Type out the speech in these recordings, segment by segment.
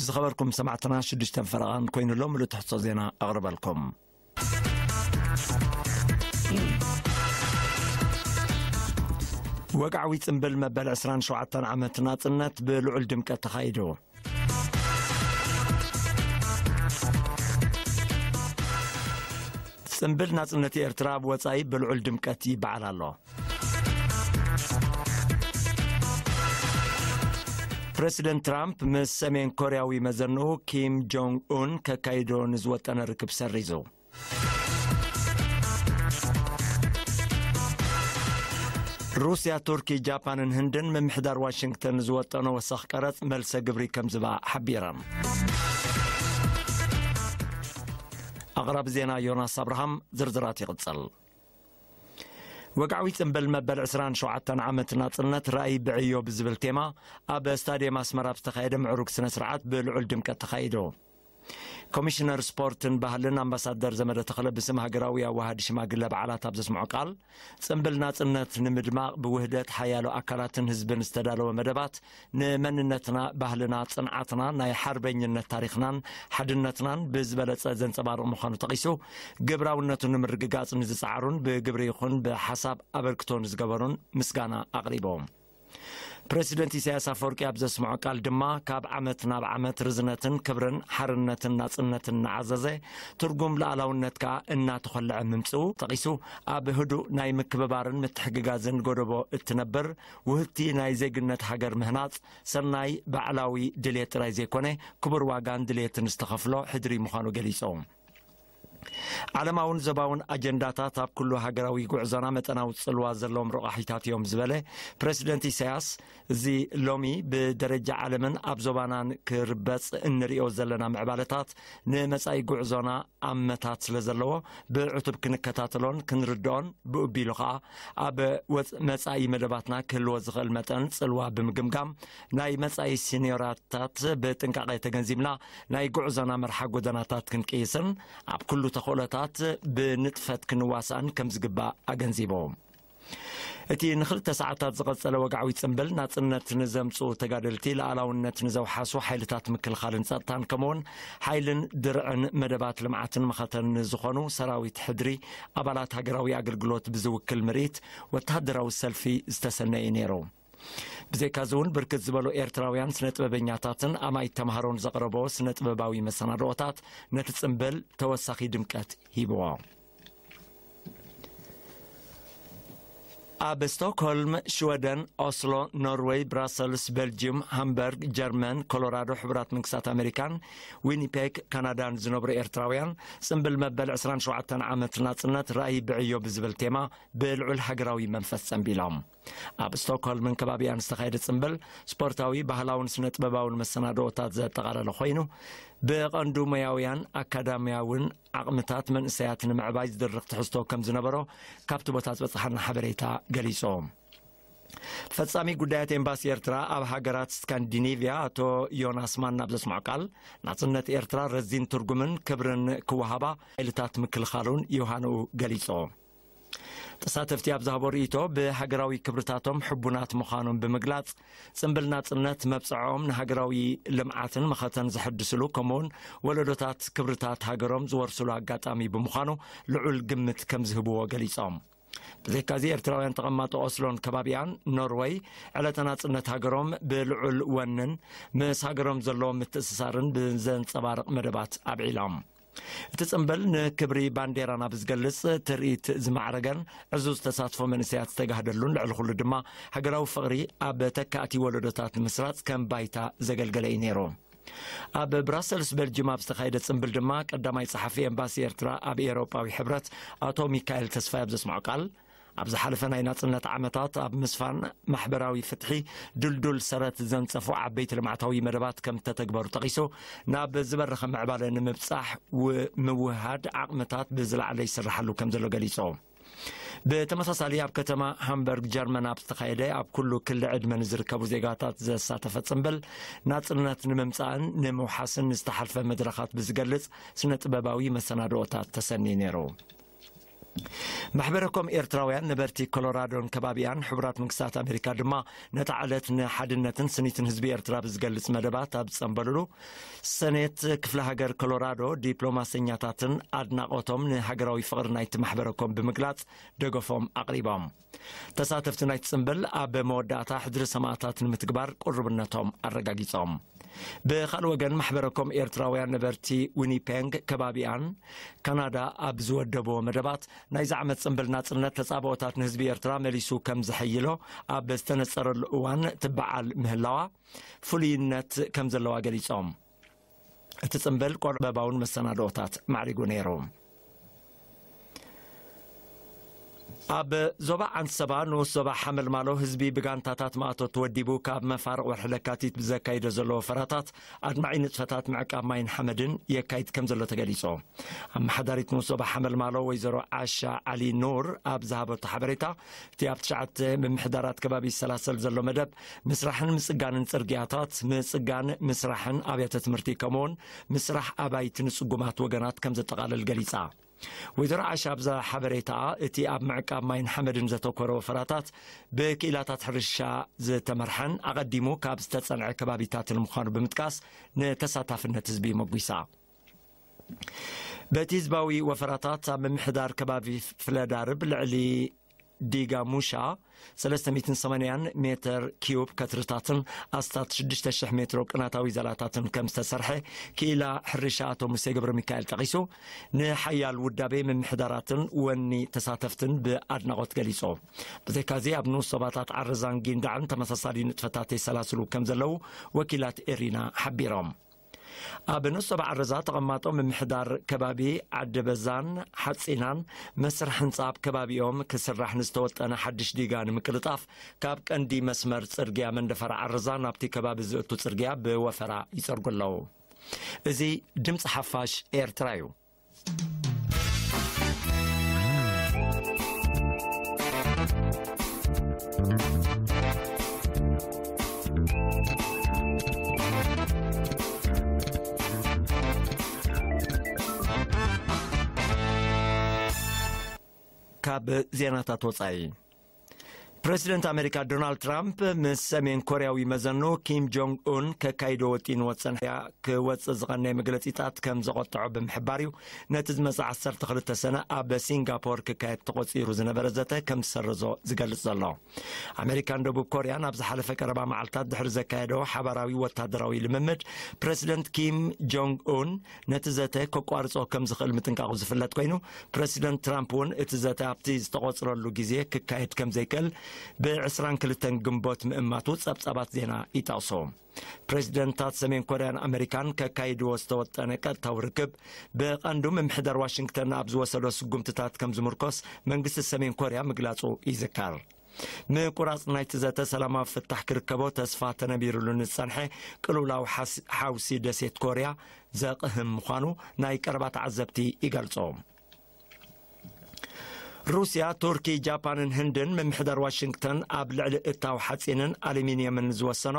ዝኸበርኩም ሰማዕትና ሽዱሽተን ፈረቓን ኮይኑ ኣሎ ምሉእ ትሕዝቶ ዜና ኣቕርበልኩም። ወግዓዊ ጽምብል መበል ዕስራን ሸውዓተን ዓመት ናጽነት ብልዑል ድምቀት ተኻይዱ። ጽምብል ናጽነት ኤርትራ ኣብ ወጻኢ ብልዑል ድምቀት ይበዓል ኣሎ። ፕረሲደንት ትራምፕ ምስ ሰሜን ኮርያዊ መዘንኡ ኪም ጆንግ ኡን ከካይዶ ንዝወጠነ ርክብ ሰሪዙ። ሩስያ፣ ቱርኪ፣ ጃፓንን ህንድን ምምሕዳር ዋሽንግተን ዝወጠኖ ወሰኽ ቀረጽ መልሰ ግብሪ ከም ዝባ ሓቢረን። ኣቕራቢ ዜና ዮናስ ኣብርሃም። ዝርዝራት ይቕጽል። ወግዓዊ ጽምብል መበል ዕስራን ሸውዓተን ዓመት ናጽነት ራእይ ብዕዮ ብዝብል ቴማ ኣብ ስታድየም ኣስመራ ብዝተኻየደ ምዕሩግ ስነ ስርዓት ብልዑል ድምቀት ተኻይዱ። ኮሚሽነር ስፖርትን ባህልን ኣምባሳደር ዘመደ ተኽለ ብስም ሃገራዊ ኣዋሃዲ ሽማግለ በዓላት ኣብ ዘስምዖ ቃል፣ ጽምብል ናጽነት ንምድማቕ ብውህደት ሓያሎ ኣካላትን ህዝብን ዝተዳለወ መደባት ንመንነትና፣ ባህልና፣ ጽንዓትና፣ ናይ ሓርበኝነት ታሪኽናን ሓድነትናን ብዝበለጸ ዘንጸባርቕ ምዃኑ ጠቒሱ፣ ግብራውነቱ ንምርግጋጽ ንዝጸዓሩን ብግብሪ ይኹን ብሓሳብ ኣበርክቶ ንዝገበሩን ምስጋና ኣቕሪቦም። ፕረሲደንት ኢሳያስ ኣፈወርቂ ኣብ ዘስምዖ ቃል ድማ፣ ካብ ዓመት ናብ ዓመት ርዝነትን ክብርን ሓርነትን ናጽነትን እናዓዘዘ፣ ትርጉም ሉዓላውነት ከኣ እናተኾልዐ ምምጽኡ ጠቒሱ፣ ኣብ ህዱእ ናይ ምክብባርን ምትሕግጋዝን ጎደቦ እትነብር ውህብቲ ናይ ዜግነት ሃገር ምህናጽ፣ ሰናይ ባዕላዊ ድሌት ጥራይ ዘይኮነ፣ ክቡር ዋጋን ድሌትን ዝተኸፍሎ ሕድሪ ምዃኑ ገሊጹ። ዓለማውን ዞባውን ኣጀንዳታት ኣብ ኩሉ ሃገራዊ ጉዕዞና መጠናዊ ጽልዋ ዘለዎም ረቋሒታት እዮም ዝበለ ፕረሲደንት ኢሳያስ፣ እዚ ሎሚ ብደረጃ ዓለምን ኣብ ዞባናን ክርበጽ እንርእዮ ዘለና ምዕባለታት ንመጻኢ ጉዕዞና ኣመታት ስለ ዘለዎ፣ ብዕቱብ ክንከታተሎን ክንርድኦን፣ ብኡቢሉ ኸኣ ኣብ ወጽ-፣ መጻኢ መደባትና ክህልዎ ዝኽእል መጠን ጽልዋ ብምግምጋም፣ ናይ መጻኢ ሲኒዮራታት ብጥንቃቐ ተገንዚብና፣ ናይ ጉዕዞና መርሓ ጎደናታት ክንቅይስን ኣብ ኩሉ ተኽእሎታት ብንጥፈት ክንዋሳእን ከም ዝግባእ ኣገንዚቡ። እቲ ንኽልተ ሰዓታት ዝቐጸለ ወግዓዊ ጽምብል፣ ናጽነት ንዘምጽኡ ተጋደልቲ፣ ሉዓላውነት ንዘውሓሱ ሓይልታት ምክልኻልን ጸጥታን፣ ከምኡውን ሓይልን ድርዕን መደባት ልምዓትን መኸተን ንዝኾኑ ሰራዊት ሕድሪ፣ ኣባላት ሃገራዊ ኣገልግሎት ብዝውክል ምርኢት ወተሃደራዊ ሰልፊ ዝተሰነየ ነይሩ። ብዘይካዚ እውን ብርክት ዝበሉ ኤርትራውያን ስነ ጥበበኛታትን ኣማኢት ተምሃሮን ዘቕረቦ ስነ ጥበባዊ መሰናድኦታት ነቲ ጽምብል ተወሳኺ ድምቀት ሂብዎ። ኣብ ስቶክሆልም ሽወደን፣ ኦስሎ ኖርወይ፣ ብራሰልስ ቤልጅዩም፣ ሃምበርግ ጀርመን፣ ኮሎራዶ ሕቡራት መንግስታት ኣሜሪካን ዊኒፔግ ካናዳን ዝነብሩ ኤርትራውያን ጽምብል መበል ዕስራን ሸውዓተን ዓመት ናጽነት ራእይ ብዕዮ ብዝብል ቴማ ብልዑል ሃገራዊ መንፈስ ጸንቢሎም። ኣብ ስቶክሆልምን ከባቢኣን ዝተኻየደ ጽምብል ስፖርታዊ፣ ባህላውን ስነ ጥበባውን መሰናድኦታት ዘጠቓለለ ኮይኑ፣ ብቐንዱ ሞያውያን ኣካዳሚያውን ዓቕምታት መንእሰያት ንምዕባይ ዝድርኽ ትሕዝቶ ከም ዝነበሮ ካብቲ ቦታ ዝበጽሓና ሓበሬታ ገሊጹ። ፈጻሚ ጉዳያት ኤምባሲ ኤርትራ ኣብ ሃገራት ስካንዲኔቭያ ኣቶ ዮናስ ማና ኣብ ዘስምዖ ቃል፣ ናጽነት ኤርትራ ረዚን ትርጉምን ክብርን ክወሃባ ሓይልታት ምክልኻሉን ዮሃንኡ ገሊጹ። ተሳተፍቲ ኣብ ዝሃቦ ርእይቶ፣ ብሃገራዊ ክብርታቶም ሕቡናት ምዃኖም ብምግላጽ፣ ጽምብል ናጽነት መብጽዖም ንሃገራዊ ልምዓትን መኸተን ዘሐድስሉ፣ ከምኡውን ወለዶታት ክብርታት ሃገሮም ዝወርስሉ ኣጋጣሚ ብምዃኑ ልዑል ግምት ከም ዝህብዎ ገሊጾም። ብዘይካዚ፣ ኤርትራውያን ተቐማጦ ኦስሎን ከባቢኣን ኖርወይ፣ ዕለተ ናጽነት ሃገሮም ብልዑል ወንን ምስ ሃገሮም ዘለዎም ምትእስሳርን ብዘንጸባርቕ መደባት ኣብዒሎም። እቲ ጽምብል ንክብሪ ባንዴራና ብዝገልጽ ትርኢት ዝማዕረገን ዕዙዝ ተሳትፎ መንእሰያት ዝተጋህደሉን፣ ልዕሊ ኩሉ ድማ ሃገራዊ ፍቕሪ ኣብ ተካእቲ ወለዶታት ንምስራጽ ከም ባይታ ዘገልገለ እዩ ነይሩ። ኣብ ብራሰልስ ቤልጅም ኣብ ዝተኻየደ ጽምብል ድማ፣ ቀዳማይ ጸሓፊ ኤምባሲ ኤርትራ ኣብ ኤውሮጳዊ ሕብረት ኣቶ ሚካኤል ተስፋይ ኣብ ዘስምዖ ቃል፣ ኣብ ዝሓለፈ ናይ ናጽነት ዓመታት ኣብ ምስፋን ማሕበራዊ ፍትሒ ድልዱል ሰረት ዘንጸፉ ዓበይቲ ልምዓታዊ መደባት ከም እተተግበሩ ጠቒሱ፣ ናብ ዝበረኸ ምዕባለ ንምብጻሕ ው-፣ ምውህሃድ ዓቕምታት ብዝለዓለ ይስርሓሉ ከም ዘሎ ገሊጹ። ብተመሳሳሊ፣ ኣብ ከተማ ሃምበርግ ጀርመን ኣብ ዝተኻየደ፣ ኣብ ኩሉ ክሊ ዕድመ ንዝርከቡ ዜጋታት ዘሳተፈ ጽምብል፣ ናጽነት ንምምጻእን ንምውሓስን ንዝተሓልፈ መድረኻት ብዝገልጽ ስነ ጥበባዊ መሰናድኦታት ተሰንዩ ነይሩ። ማሕበረኮም ኤርትራውያን ነበርቲ ኮሎራዶን ከባቢኣን፣ ሕቡራት መንግስታት ኣሜሪካ ድማ ነታ ዕለት ንሓድነትን ስኒትን ህዝቢ ኤርትራ ብዝገልጽ መደባት ኣብ ዝጸንበሉሉ፣ ሰኔት ክፍለ ሃገር ኮሎራዶ ዲፕሎማሰኛታትን ኣድናቖቶም ንሃገራዊ ፍቕሪ ናይቲ ማሕበረኮም ብምግላጽ ደገፎም ኣቕሪቦም። ተሳተፍቲ ናይቲ ጽምብል ኣብ መወዳእታ ሕድሪ ሰማእታት ንምትግባር ቅሩብነቶም ኣረጋጊጾም። ብኻልእ ወገን፣ ማሕበረኮም ኤርትራውያን ነበርቲ ዊኒፔንግ ከባቢኣን ካናዳ ኣብ ዝወደብዎ መደባት፣ ናይዚ ዓመት ጽምብል ናጽነት ተጻብኦታት ንህዝቢ ኤርትራ መሊሱ ከም ዘሐይሎ ኣብ ዝተነጸረሉ እዋን ትበዓል ምህላዋ ፍሉይነት ከም ዘለዋ ገሊጾም። እቲ ጽምብል ቆርበባውን መሰናድኦታት ማዕሪጉ ነይሩ። ኣብ ዞባ ዓንሰባ ንኡስ ዞባ ሓመልማሎ ህዝቢ ብጋንታታት ማእቶ ተወዲቡ ካብ መፋርቕ ወርሒ ለካቲት ብዘካይዶ ዘሎ ወፈራታት ኣድማዒ ንጥፈታት ምዕቃብ ማይን ሓመድን የካይድ ከም ዘሎ ተገሊጹ። ኣመሓዳሪት ንኡስ ዞባ ሓመልማሎ ወይዘሮ ዓሻ ዓሊ ኑር ኣብ ዝሃበቶ ሓበሬታ፣ እቲ ኣብ ትሽዓተ ምምሕዳራት ከባቢ ዝሰላሰል ዘሎ መደብ ምስራሕን ምጽጋንን ጽርግያታት፣ ምጽጋን ምስራሕን ኣብያተ ትምህርቲ፣ ከምኡውን ምስራሕ ኣባይቲ ንጽጉማት ወገናት ከም ዘጠቓልል ገሊጻ። ወይዘሮ ዓሻ ኣብዛ ሓበሬታኣ፣ እቲ ኣብ ምዕቃብ ማይን ሓመድን ዘተኮረ ወፈራታት ብክኢላታት ሕርሻ ዝተመርሐን ኣቐዲሙ ካብ ዝተጸንዐ ከባቢታትን ምዃኑ ብምጥቃስ፣ ንተሳታፍነት ህዝቢ መጒሳ። በቲ ህዝባዊ ወፈራታት ኣብ ምምሕዳር ከባቢ ፍለዳርብ ልዕሊ ዲጋ ሙሻ ሰለስተ ሚእትን ሰማንያን ሜተር ኪዩብ ከትርታትን ኣስታት ሽዱሽተ ሽሕ ሜትሮ ቅናታዊ ዛላታትን ከም ዝተሰርሐ ክኢላ ሕርሻ ኣቶ ሙሴ ገብረ ሚካኤል ጠቒሱ፣ ንሓያል ውዳቤ ምምሕዳራትን ወኒ ተሳተፍትን ብኣድናቖት ገሊጹ። ብዘይካዚ ኣብ ንኡስ ዞባታት ዓረዛን ጊንዳዕን ተመሳሳሊ ንጥፈታት የሰላስሉ ከም ዘለዉ ወኪላት ኤሪና ሓቢሮም። ኣብ ንኡስ ዞባ ዓረዛ ተቐማጦ ምምሕዳር ከባቢ ዓዲ በዛን ሓጺናን መስርሕ ህንጻ ኣብ ከባቢኦም ክስራሕ ንዝተወጠነ ሓድሽ ዲጋ ንምቅልጣፍ ካብ ቀንዲ መስመር ጽርግያ መንደፈራ ዓረዛ ናብቲ ከባቢ ዝእቱ ጽርግያ ብወፈራ ይጸርጉ ኣለዉ። እዚ ድምጺ ሓፋሽ ኤርትራ እዩ። ካብ ዜናታት ወጻኢ፣ ፕረሲደንት ኣሜሪካ ዶናልድ ትራምፕ ምስ ሰሜን ኮርያዊ መዘኑ ኪም ጆንግ ኡን ከካይዶ ወጢንዎ ዝጸንሐ ክወጽእ ዝቐነየ መግለጺታት ከም ዘቖጥዖ ብምሕባር እዩ፣ ነቲ ዝመጽእ ዓሰርተ ክልተ ሰነ ኣብ ሲንጋፖር ክካየድ ተቖጺሩ ዝነበረ ዘተ ከም ዝሰረዞ ዝገልጽ ዘሎ። ኣሜሪካን ደቡብ ኮርያን ኣብ ዝሓለፈ ቀረባ መዓልታት ድሕሪ ዘካየዶ ሓባራዊ ወታደራዊ ልምምድ፣ ፕረሲደንት ኪም ጆንግ ኡን ነቲ ዘተ ከቋርጾ ከም ዝኽእል ምጥንቃቑ ዝፍለጥ ኮይኑ፣ ፕረሲደንት ትራምፕ እውን እቲ ዘተ ኣብቲ ዝተቖጽረሉ ግዜ ክካየድ ከም ዘይክእል ብ ዕስራን ክልተን ግንቦት ምእማቱ ጸብጻባት ዜና ይጠቕሱ። ፕረዚደንታት ሰሜን ኮርያን ኣመሪካን ከካይድዎ ዝተወጠነ ቀጥታዊ ርክብ፣ ብቐንዱ ምምሕዳር ዋሽንግተን ኣብ ዝወሰዶ ስጉምትታት ከም ዝምርኮስ መንግስቲ ሰሜን ኮርያ ምግላጹ ይዝከር። ምቁራጽ ናይቲ ዘተ ሰላማዊ ፍታሕ ክርከቦ ተስፋ ተነቢሩሉ ንዝጸንሐ ቅልውላው ሓስ-፣ ሓውሲ ደሴት ኮርያ ዘቕህም ምዃኑ ናይ ቀረባ ተዓዘብቲ ይገልጹ። ሩስያ፣ ቱርኪ፣ ጃፓንን ህንድን ምምሕዳር ዋሽንግተን ኣብ ልዕሊ እታው ሓጺንን ኣሉሚንየምን ዝወሰኖ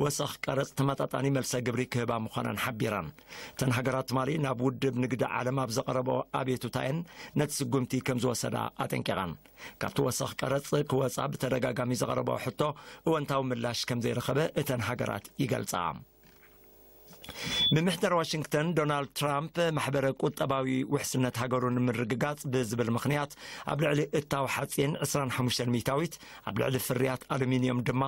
ወሰኽ ቀረጽ ተመጣጣኒ መልሰ ግብሪ ክህባ ምዃነን ሓቢረን። እተን ሃገራት ትማሊ ናብ ውድብ ንግዲ ዓለም ኣብ ዘቐረበኦ ኣቤቱታየን ነቲ ስጉምቲ ከም ዝወሰዳ ኣጠንቂቐን። ካብቲ ወሰኽ ቀረጽ ክወጻ ብተደጋጋሚ ዘቐረበኦ ሕቶ እወንታዊ ምላሽ ከም ዘይረኸበ እተን ሃገራት ይገልጻ። ምምሕዳር ዋሽንግተን ዶናልድ ትራምፕ ማሕበረ ቁጠባዊ ውሕስነት ሃገሩ ንምርግጋጽ ብዝብል ምኽንያት ኣብ ልዕሊ እታው ሓጺን ዕስራን ሓሙሽተን ሚእታዊት፣ ኣብ ልዕሊ ፍርያት ኣሉሚንየም ድማ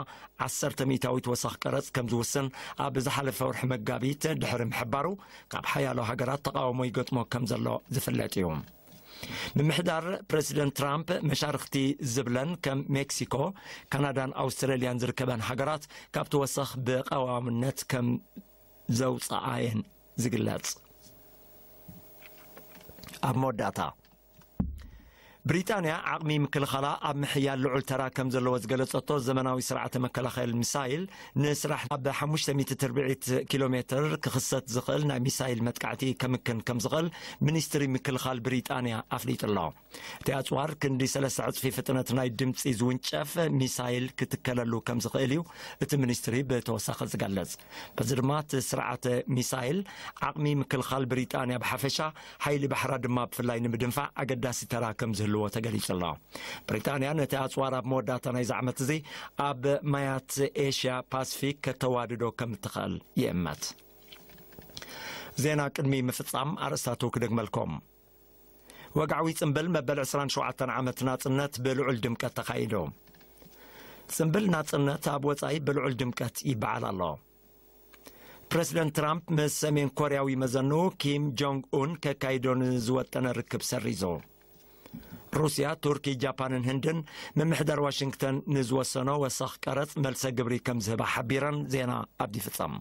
ዓሰርተ ሚእታዊት ወሰኽ ቀረጽ ከም ዝውስን ኣብ ዝሓለፈ ወርሒ መጋቢት ድሕሪ ምሕባሩ፣ ካብ ሓያሎ ሃገራት ተቓውሞ ይገጥሞ ከም ዘሎ ዝፍለጥ እዩ። ምምሕዳር ፕረሲደንት ትራምፕ መሻርኽቲ ዝብለን ከም ሜክሲኮ፣ ካናዳን ኣውስትራልያን ዝርከበን ሃገራት ካብቲ ወሰኽ ብቐዋምነት ከም ዘውፅኣየን ዝግለጽ። ኣብ መወዳእታ፣ ብሪጣንያ ዓቕሚ ምክልኻላ ኣብ ምሕያል ልዑል ተራ ከም ዘለዎ ዝገለጸቶ ዘመናዊ ስርዓተ መከላኸሊ ሚሳይል፣ ንስራሕ ኣብ ሓሙሽተ ሚእቲ ትርብዒት ኪሎ ሜትር ክኽሰት ዝኽእል ናይ ሚሳይል መጥቃዕቲ ከምክን ከም ዝኽእል ሚኒስትሪ ምክልኻል ብሪጣንያ ኣፍሊጡ ኣሎ። እቲ ኣጽዋር ክንዲ ሰለስተ ዕጽፊ ፍጥነት ናይ ድምጺ ዝውንጨፍ ሚሳይል ክትከለሉ ከም ዝኽእል እዩ እቲ ሚኒስትሪ ብተወሳኺ ዝገልጽ። በዚ ድማ እቲ ስርዓተ ሚሳይል ዓቕሚ ምክልኻል ብሪጣንያ ብሓፈሻ፣ ሓይሊ ባሕራ ድማ ብፍላይ ንምድንፋዕ ኣገዳሲ ተራ ከም ዝህሉ ክህልዎ ተገሊጹ ኣሎ። ብሪጣንያ ነቲ ኣጽዋር ኣብ መወዳእታ ናይዚ ዓመት እዚ ኣብ ማያት ኤሽያ ፓስፊክ ከተዋድዶ ከም እትኽእል ይእመት። ዜና ቅድሚ ምፍጻም ኣርእስታቱ ክደግመልኩም። ወግዓዊ ጽምብል መበል ዕስራን ሸውዓተን ዓመት ናጽነት ብልዑል ድምቀት ተኻይዱ። ጽምብል ናጽነት ኣብ ወጻኢ ብልዑል ድምቀት ይበዓል ኣሎ። ፕረዚደንት ትራምፕ ምስ ሰሜን ኮርያዊ መዘኑ ኪም ጆንግ ኡን ከካይዶ ንዝወጠነ ርክብ ሰሪዙ። ሩስያ፣ ቱርኪ፣ ጃፓንን ህንድን ምምሕዳር ዋሽንግተን ንዝወሰኖ ወሰኽ ቀረጽ መልሰ ግብሪ ከም ዝህባ ሓቢረን። ዜና ኣብዲ ፍጸም።